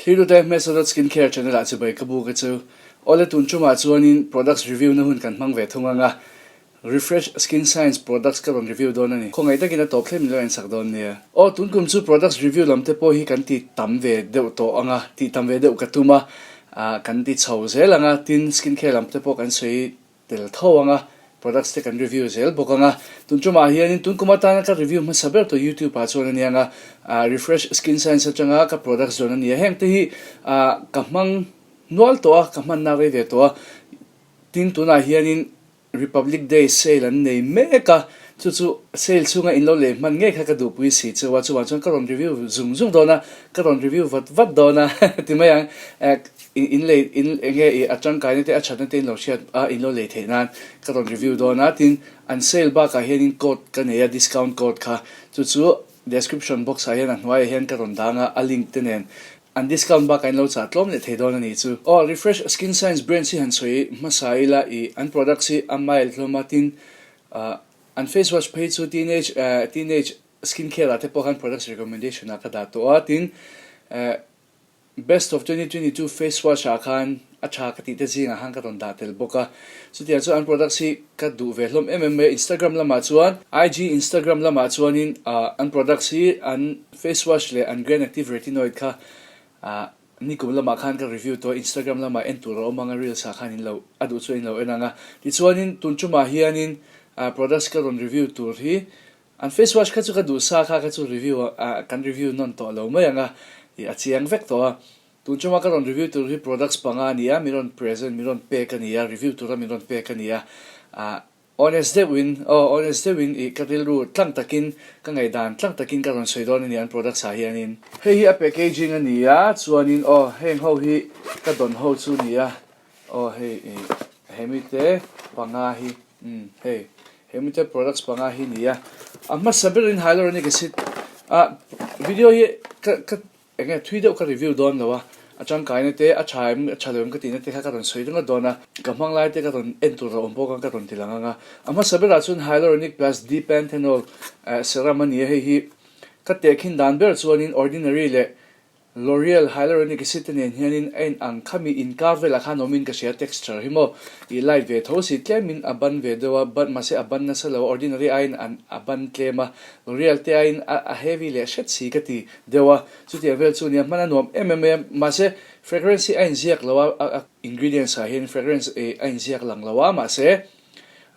Thlirtute Hmesodot Skincare channel ah chibai ka buk a chu. Awle tun tumah chuanin products review na hun kan hmang ve thung anga Refresh Skin Science products ka rawn review dawn a ni. Khawngaih takin a tawp thleng min lo ensak dawn nia. Aw tun kum chu products review lam te pawh hi kan ti tam ve deuh tawh anga tih tam ve deuh ka tum a, kan ti chho zel anga tin skincare lam te pawh kan sawi tel tho ang a, products te kan review zel bawk ang a, tun tumah hianin tun kum atana ka review hmasa ber tawh youtube ah chuan a ni ang a, refresh skin science atanga ka products dawn a ni a, heng te hi ka hmang nual tawh a, ka hmanna rei ve tawh a, tin tunah hianin Republic Day sale an nei mek a, chu chu sale chhunga in lo lei hman ngei kha ka duhpui si cheu a, chuvang chuan ka rawn review zung zung dawn a, ka rawn review vat vat dawn a ti mai ang. In lei in enge i a tangkaina te a thatna te in lo hriat a in lo lei theih nan ka rawn review dawn a tin an sale bakah hianin code ka nei a discount code kha chu chu description box ah hian a hnuaiah hian ka rawn dang a a link te nen an discount bakah in lo chah tlawm leh thei dawn a ni chu. Aw Refresh Skin Science branch hi han sawi hmasa ila i an products hi a mild hlawm a tin an face wash phei chu teenage teenage skin care ah te pawh khan products recommendation ah ka dah tawh a tin Best of 2022 face wash ah khan a tha ka tih te zingah khan ka rawn dah tel bawk a, chutiang chuan an products hi ka duh ve hlawm em em mai a, Instagram lamah chuan IG Instagram lamah chuanin an products hi an face wash leh an Grand Active Retinoid kha nikum lamah khan ka review tawh a, Instagram lamah en tur a awm ang a reels ah khan in lo a duh chuan in lo en ang a, tichuanin tun tumah hianin products ka rawn review tur hi An face wash kha chu ka duh sa kha kha chu review ah kan review nawn tawh lo mai ang a, ih a chiang vek tawh a. Tun chunga ka rawn review tur hi products panga a ni a, min rawn present min rawn pek a ni a, review tura min rawn pek a ni a. Ah honest deuhin aw honest deuhin ih ka rilru tlang takin ka ngaihdan tlang takin ka rawn sawi dawn a ni an products ah hianin. Hei hi a packaging a ni a, chuanin aw heng ho hi ka dawn ho chu a ni a, aw hei ih hemi te panga hi umm hei. Hemi te products panga hi ni a, a hmasa berin hyaluronic acid a video hi ka ka enge thui deuh ka review dawn lo a, a tangkaina te a tha em a tha lo em ka tihna te kha ka rawn sawi ringawt dawn a, ka hmang lai te ka rawn en tur a awm bawk a ka rawn ti lang ang a, a hmasa berah chuan hyaluronic plus D-panthenol serum a ni a, hei hi ka tehkhin dan ber chuanin ordinary leh L'Oreal Hyaluronic Acid te nen hianin a in ang khami inkar velah khan awmin ka hria texture hi maw i light ve tho si tlemin a ban ve deuh a ban mahse a ban nasa lo a ordinary aiin an a ban tlem a L'Oreal te aiin a a heavy leh hret si ka ti deuh a chutiang vel chu nia hman a nuam em em mai a mahse fragrance hi a inziak lo a a ingredients ah hian fragrance eh a inziak lang lo a mahse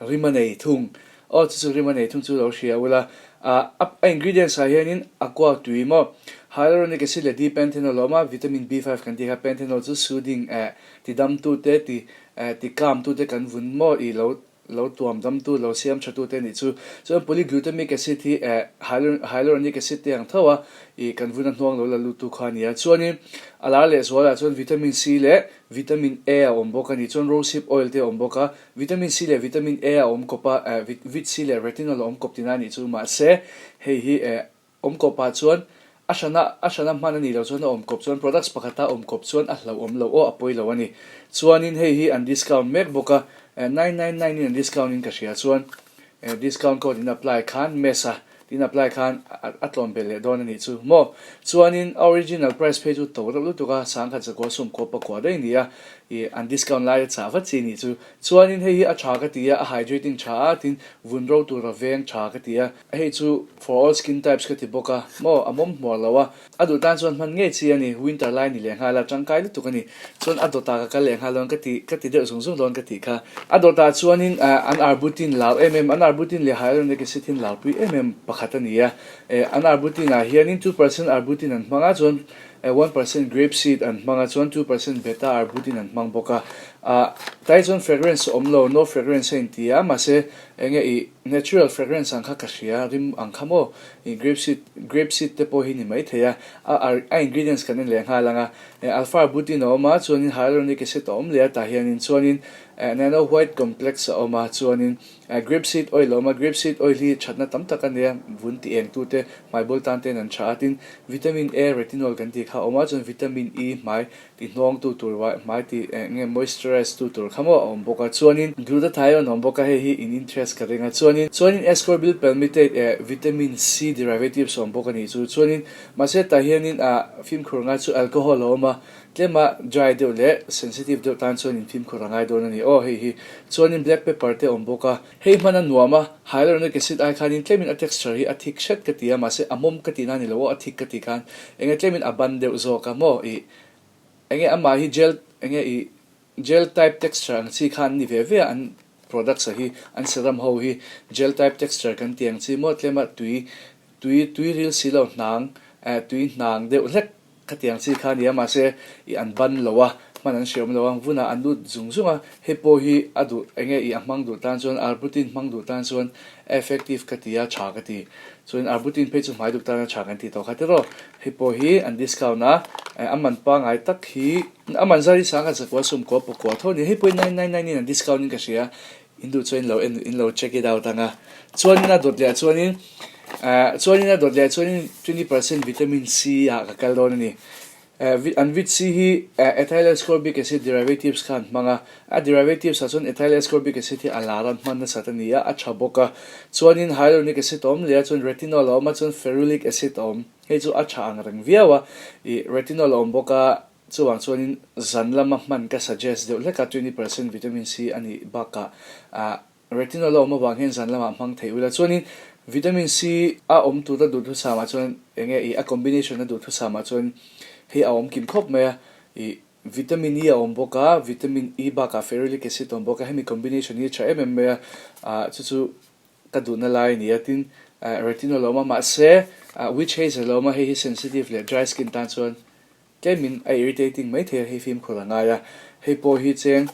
rim a nei thung aw chu chu rim a nei thung chu lo hria ula ah a ingredients ah hianin aqua tui maw hyaluronic acid leh D-panthenol a awm a vitamin B5 kan tih kha panthenol chu soothing eh ti dam tu te ti eh ti calm tu te kan vun maw ih lo lo tuam dam tu lo siam tha tu te nih chu chuan polyglutamic acid hi eh hyaluronic acid te ang tho a ih kan vun a hnuang lo la lut tu kha a ni a chuanin a lar leh zualah chuan vitamin C leh Vitamin A a awm bawk a ni. Chuan rosehip oil te a awm bawk a, vitamin C leh vitamin A a awm kawp a, eh vit C leh retinol a awm kawp tina a nih chu. Mahse, hei hi eh awm kawp ah chuan a hrana a hrana hman a nih loh chuan a awm kawp chuan products pakhata awm kawp chuan a hlauhawm loh aw a pawi lo a ni. Chuanin hei hi an discount mek bawk a, eh 999 in an discount in ka hria chuan eh discount code in apply khan mess a Tin apply khan a tlawm belh leh dawn a nih chu maw. Chuanin a original price phei chu to reuh lutuk a, sangkhat zakua sawmkua pakua daih a ni a, ih an discount lai a chah vat chi a nih chu. Chuanin hei hi a tha ka ti a, a hydrating tha a, tin vun ro tur a veng tha ka ti a, hei chu for all skin types ka ti bawk a maw, a mawm hmuar lo a, a duh tan chuan hman ngei chi a ni, winter lai ni leh nghal a, tangkai lutuk a ni. Chuan a dawtah ka kal leh nghal dawn ka ti ka ti deuh zung zung dawn ka tih kha. A dawtah chuanin an arbutin lar em em, an arbutin leh hyaluronic acid hi an larpui em em pakhat a ni a. An arbutin ah hianin 2% arbutin an hmang a, chuan 1% grape seed an hmang a, chuan 2% beta arbutin an hmang bawk a. Tai chuan fragrance a awm lo, no fragrance a inti a, mahse enge i natural fragrance ang kha ka hria, rim ang kha maw, i grape seed grape seed te pawh hi ni maithei a, a ingredients kan en leh nghal ang a. Alpha arbutin a awm a, chuanin hyaluronic acid a awm leh a, tah hianin chuanin nano white complex a awm a, chuanin grape seed oil a awm a, grape seed oil hi thatna tam tak a nia, vun ti eng tute hmai bawl tan ten an tha a, tin vitamin A retinol kan tih kha a awm a, chuan vitamin E hmai ti hnawng tu tur hmai ti eng nge moisturize. moisturize tu tur kha maw a awm bawk a, chuanin glutathione a awm bawk a, hei hi in interest ka ring a, chuanin chuanin ascorbyl palmitate eh vitamin C derivatives a awm bawk a nih chu, chuanin mahse tah hianin ah fimkhur ngai chu alcohol a awm a, tlema dry deuh leh sensitive deuh tan chuan in fimkhur a ngai dawn a ni aw hei hi, chuanin black pepper te a awm bawk a, hei hman a nuam a, hyaluronic acid ai khanin tlemin a texture hi a thik hret ka ti a, mahse a mawm ka tihna a ni lo aw a thik ka tih khan enge tlemin a ban deuh zawk a maw ih. Enge amah hi gel enge i gel type texture ang chi kha an ni ve ve a an products ah hi an serum ho hi gel type texture kan tih ang chi maw tlema tui tui tui ril si lo hnang eh tui hnang deuh hlek khatiang chi kha a ni a mahse i an ban lo a hman an hre awm lo a vunah an lut zung zung a hei pawh hi a duh enge i a hmang duh tan chuan arbutin hmang duh tan chuan a effective ka ti a tha ka ti chuan arbutin phei chu hmai duk tan a tha kan tih tawh kha tiraw. Hei pawh hi an discount a, a man pangai tak hi a man zar hi sangha zakua sawmkua pakua tho a ni. Hei pawh hi 999 in an discount in ka hria, in duh chuan in lo en in lo check it out ang a. Chuanin a dawt leh ah chuanin eh chuanin a dawt leh ah chuanin 20% vitamin C ah ka kal dawn a ni. Eh an vit C hi eh ethyl ascorbic acid derivatives kha an hmang a, a derivatives ah chuan ethyl ascorbic acid hi a lar a hman nasat a ni a, a tha bawk a. Chuanin hyaluronic acid a awm leh a, chuan retinol a awm a, chuan ferulic acid a awm. Hei chu a tha ang reng viau a, ih retinol a awm bawk a, chuvang chuanin zan lama hman ka suggest deuh hlek a, 20% vitamin C a nih bakah ah retinol a awm avang hian zan lamah hmang thei ula, chuanin vitamin C a awm tura duhthusam ah chuan enge ih a combination a duhthusam ah chuan hei a awm kim khawp mai a, ih vitamin E a awm bawk a, vitamin E bakah ferulic acid a awm bawk a, hemi combination hi a tha em em mai a, ah chu chu Ka duhna lai a ni a, tin retinol a awm a, mahse witch hazel a awm a, hei hi sensitive leh dry skin tan chuan tlemin a irritating mai thei a, hei fimkhur a ngai a, hei pawh hi cheng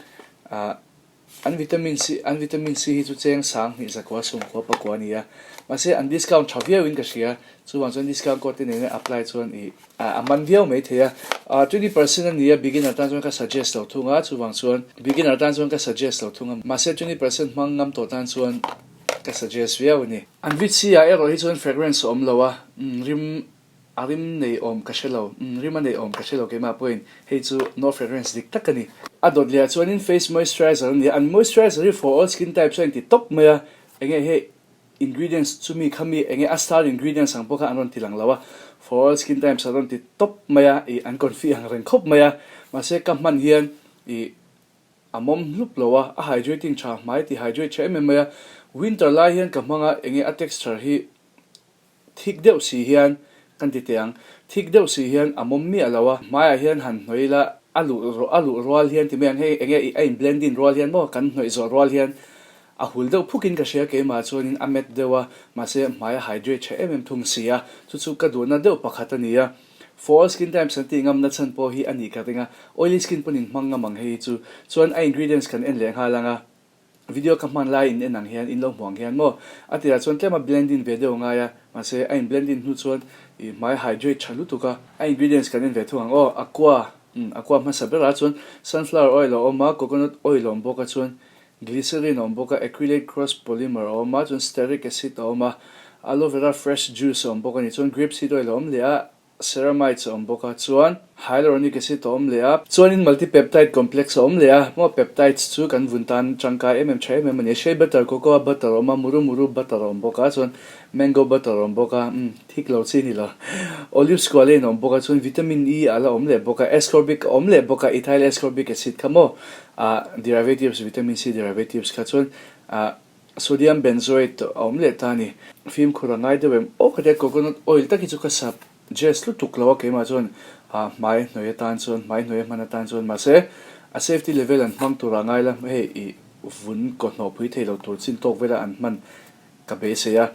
an vitamin C an vitamin C hi chu cheng 10,000 zakua sawmkua pakua a ni a, mahse an discount tha viauin ka hria, chuvang chuan discount code te nena apply chuan ih a man viau mai thei a, 20% a ni a, beginner tan chuan ka suggest lo thung a, chuvang chuan beginner tan chuan ka suggest lo thung a, mahse 20% hmang ngam tawh tan chuan ka suggest viau a ni. An vit si ah erawh hi chuan fragrance a awm lo a, rim a rim nei awm ka hre lo, rim a nei awm ka hre lo keimah pawhin hei chu no fragrance dik tak a ni. A dawt leh ah chuanin face moisturizer a ni a, an moisturizer hi for all skin types a inti tawp mai a, enge hei Ingredients chu mi kha mi enge a star ingredients ang pawh kha an rawn ti lang lo a, for all skin types an rawn ti tawp mai a, ih an confi ang reng khawp mai a, mahse ka hman hian ih a mawm hlup lo a, a hydrating tha hmai ti hydrate tha em em mai a, winter lai hian ka hmang a enge a texture hi thik deuh si hian kan ti teh ang, thik deuh si hian a mawm miah lo a, hmaiah hian han hnawih ila a luh a luh rual hian ti mai ang hei enge ih a in blending rual hian maw kan hnawih zawh rual hian A hul deuh phukin ka hria keimah chuanin a met deuh a, mahse hmai a hydrate tha em em thung si a, chu chu ka duhna deuh pakhat a ni a. For all skin types an tih ngamna chhan pawh hi a nih ka ring a, oily skin pawn in hmang ngam ang hei hi chu. Chuan a ingredients kan en leh nghal ang a, video ka hman lai in en ang hian in lo hmu ang hian maw? A tirah chuan tlema blend in ve deuh a ngai a, mahse a in blend in hnu chuan i hmai hydrate tha lutuk a. A ingredients kan en ve thung ang aw, aqua, umm aqua hmasa berah chuan sunflower oil a awm a, coconut oil a awm bawk a chuan Glycerin a awm bawk a, acrylate cross polymer a awm a, chuan stearic acid a awm a, aloe vera fresh juice a awm bawk a ni, chuan grape seed oil a awm leh a, ceramides a awm bawk a, chuan hyaluronic acid a awm leh a, chuanin multipeptide complex a awm leh a, maw peptides chu kan vun tan tangkai em em tha em em a ni, shea butter, cocoa butter a awm a, muru muru butter a awm bawk a, chuan mango butter a awm bawk a, umm thik lo chi a ni lo, olive squalane a awm bawk a, chuan vitamin E a la awm leh bawk a, ascorbic a awm leh bawk a, ethyl ascorbic acid kha maw Ah derivatives vitamin C derivatives kha chuan ah sodium benzoate a awm leh ta a ni. Fimkhur a ngai deuh em? Aw khatia coconut oil tak hi chu ka suggest lutuk lo a keimah chuan ah hmai hnuai atan chuan hmai hnuai a hman atan chuan mahse a safety level an hmang turah ngai la hei ih vun kaw hnawh pui thei lo tur chin tawk vela an hman Ka beisei a,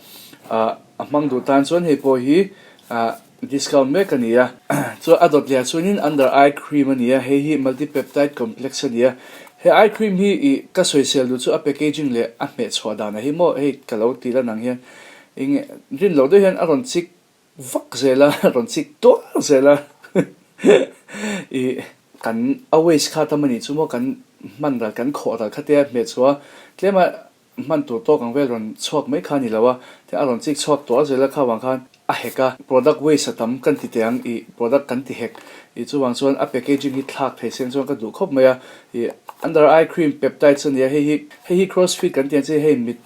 a hmang duh tan chuan hei pawh hi discount mek a ni a. Chuan a dawt leh ah chuanin under eye cream a ni a, hei hi multi peptide complex a ni a. He eye cream hi ih ka sawisel duh chu a packaging leh a hmeh chhuah danah hi maw hei ka lo ti lan ang hian eng rin loh deuh hian a rawn chik vak zel a, rawn chik tuar zel a ih kan a waste kha tam a nih chu maw kan hman ral kan khawh ral kha te a hmeh chhuah a tlema Hman tur tawk ang vel rawn chhuak mai kha a ni lo a, tin a rawn chik chhuak tuah zel a kha vang khan. a hek a, product waste a tam kan ti teh ang ih product kan ti hek ih chuvang chuan a packaging hi thlak thei seng chuan ka duh khawp mai a ih under eye cream peptides a nia hei hi hei hi cross fit kan tih ang chi hei mit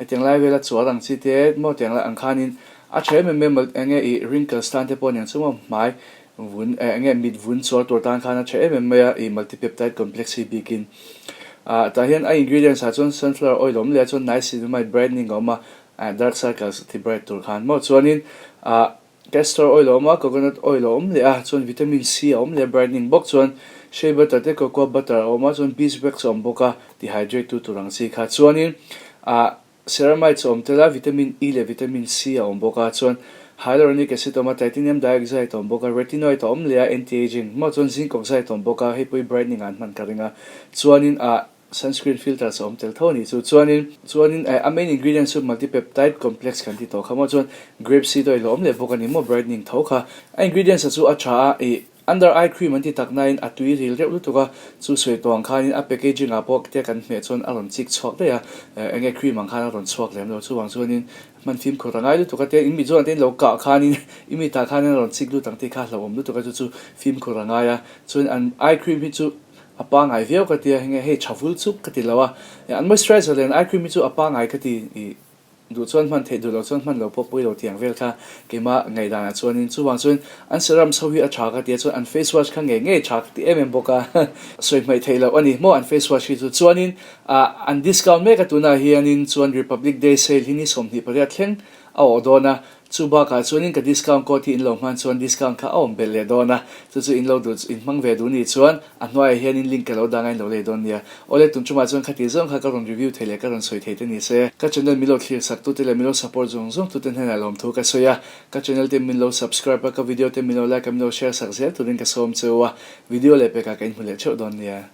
tiang lai vela chuar ang chi te maw tiang lai ang khanin a tha em em mai a enge ih wrinkles tan te pawh aniang chu maw hmai vun eh enge mit vun chuar tur tan khan a tha em em mai a ih multipeptide complex hi bikin ah tah hian a ingredients ah chuan sunflower oil a awm leh a chuan niacinamide brightening a awm a ah dark circles ti bright tur khan maw chuanin ah castor oil a awm a coconut oil a awm leh a chuan vitamin C a awm leh a brightening bawk chuan shea butter te cocoa butter a awm a chuan beeswax a awm bawk a ti hydrate tu tur ang chi kha chuanin ah Ceramides a awm tel a, vitamin E leh vitamin C a awm bawk a, chuan hyaluronic acid a awm a, titanium dioxide a awm bawk a, retinoid a awm leh a, anti-aging maw chuan zinc oxide a awm bawk a, hei pawh hi brightening ah an hman ka ring a, chuanin ah sunscreen filters a awm tel tho a nih chu, chuanin chuanin eh a main ingredient chu multipeptide complex kan ti tawh kha maw chuan grape seed oil a awm leh bawk a ni maw brightening tho kha, a ingredients ah chu a tha a ih. Under eye cream an ti tak nain a tui ril reuh lutuk a, chu sawi tawh ang khanin a packaging ah pawh te kan hmeh chuan a rawn chik chhuak daih a, eng nge cream ang khan a rawn chhuak lem lo, chuvang chuanin hman fimkhur a ngai lutuk a, tin in mit zawnah te in lo kah khanin i mitah khanin a rawn chik lut ang tih kha hlauhawm lutuk a, chu chu fimkhur a ngai a, chuan an eye cream hi chu a pangai viau ka ti a, enge hei tha vul chuk ka ti lo a, an moisturizer leh an eye cream hi chu a pangai ka ti ih. Duh chuan hman theih duh loh chuan hman lo pawh pawi lo tiang vel kha keimah ngaihdanah chuanin chuvang chuan an serum chho hi a tha ka ti a chuan an face wash kha ngei ngei tha ka ti em em bawk a sawi hmaih theih loh a ni maw an face wash hi chu chuanin ah an discount mek a tunah hianin chuan Republic Day sale hi ni 28 thleng a awh dawn a Chu bakah chuanin ka discount code hi in lo hman chuan discount kha a awm belh leh dawn a, chu chu in lo duh in hmang ve duh nih chuan a hnuaiah hianin link ka lo dang a in lo lei dawn nia. Awle tun tumah chuan khati zawng kha ka rawn review thei leh ka rawn sawi thei te ni se. Ka channel min lo thlir sak tute leh min lo support zawng zawng tute hnenah lawmthu ka sawi a, ka channel te min lo subscribe a, ka video te min lo like a min lo share sak zel turin ka sawm cheu a, video leh pekah ka inhmu leh theuh dawn nia.